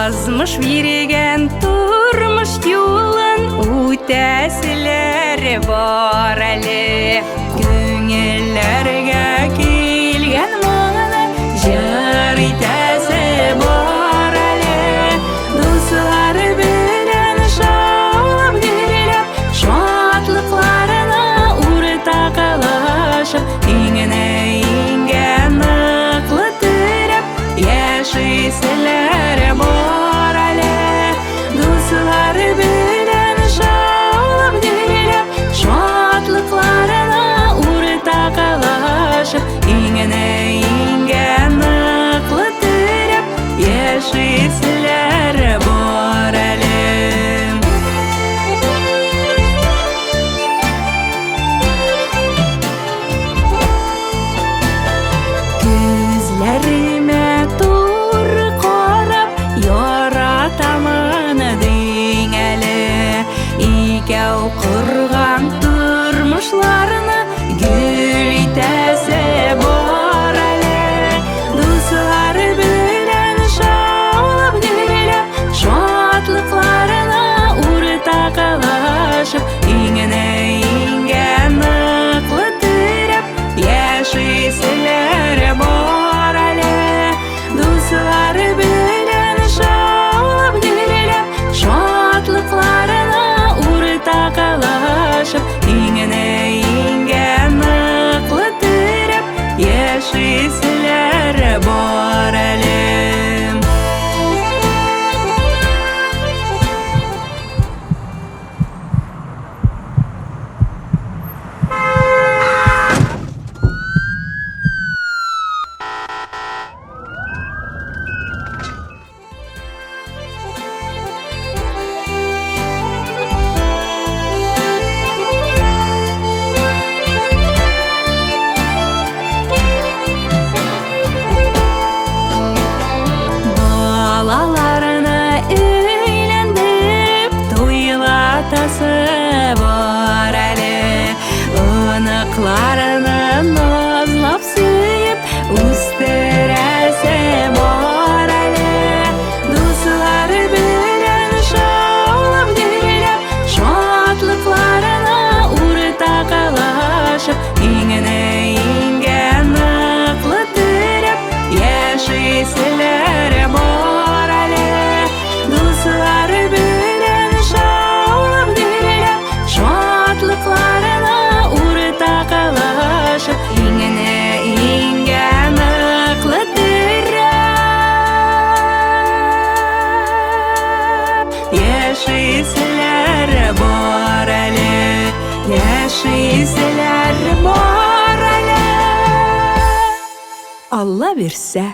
Язмыш биргән тормыш юлын үтәселәр бар әле. Күңелләргә килгән моңны җыр итәсе бар әле. Дуслары белән шаулап гөрләп, шатлыкларына уртаклашып, иңне иңгә ныклы терәп, яшиселәр бар әле. Дуслары белән шаулап гөрләп, шатлыкларына уртаклашып, иңне иңгә ныклы терәп, яшиселәр бар әле. Күзләремә туры карап, яратамын диң әле. Икәү корган тормышларны гөл итәсе бар әле. Дуслары белән шаулап гөрләп, шатлыкларына уртаклашып, иңне иңгә ныклы терәп, яшиселәр бар әле. Дуслары белән шаулап гөрләп, шатлыкларына уртаклашып, иңне иңгә ныклы терәп, яшиселәр бар әле. Балаларына өйләндереп туйлатасы бар әле. Оныкларны назлап сөеп үстерәсе бар әле. Дуслары белән шаулап гөрләп, шатлыкларына уртаклашып, иңне иңгә ныклы терәп, яшиселәр бар әле. Дуслары белән шаулап гөрләп, шатлыкларына уртаклашып, иңне иңгә ныклы терәп, яшиселәр бар әле, яшиселәр бар әле. Алла бирсә.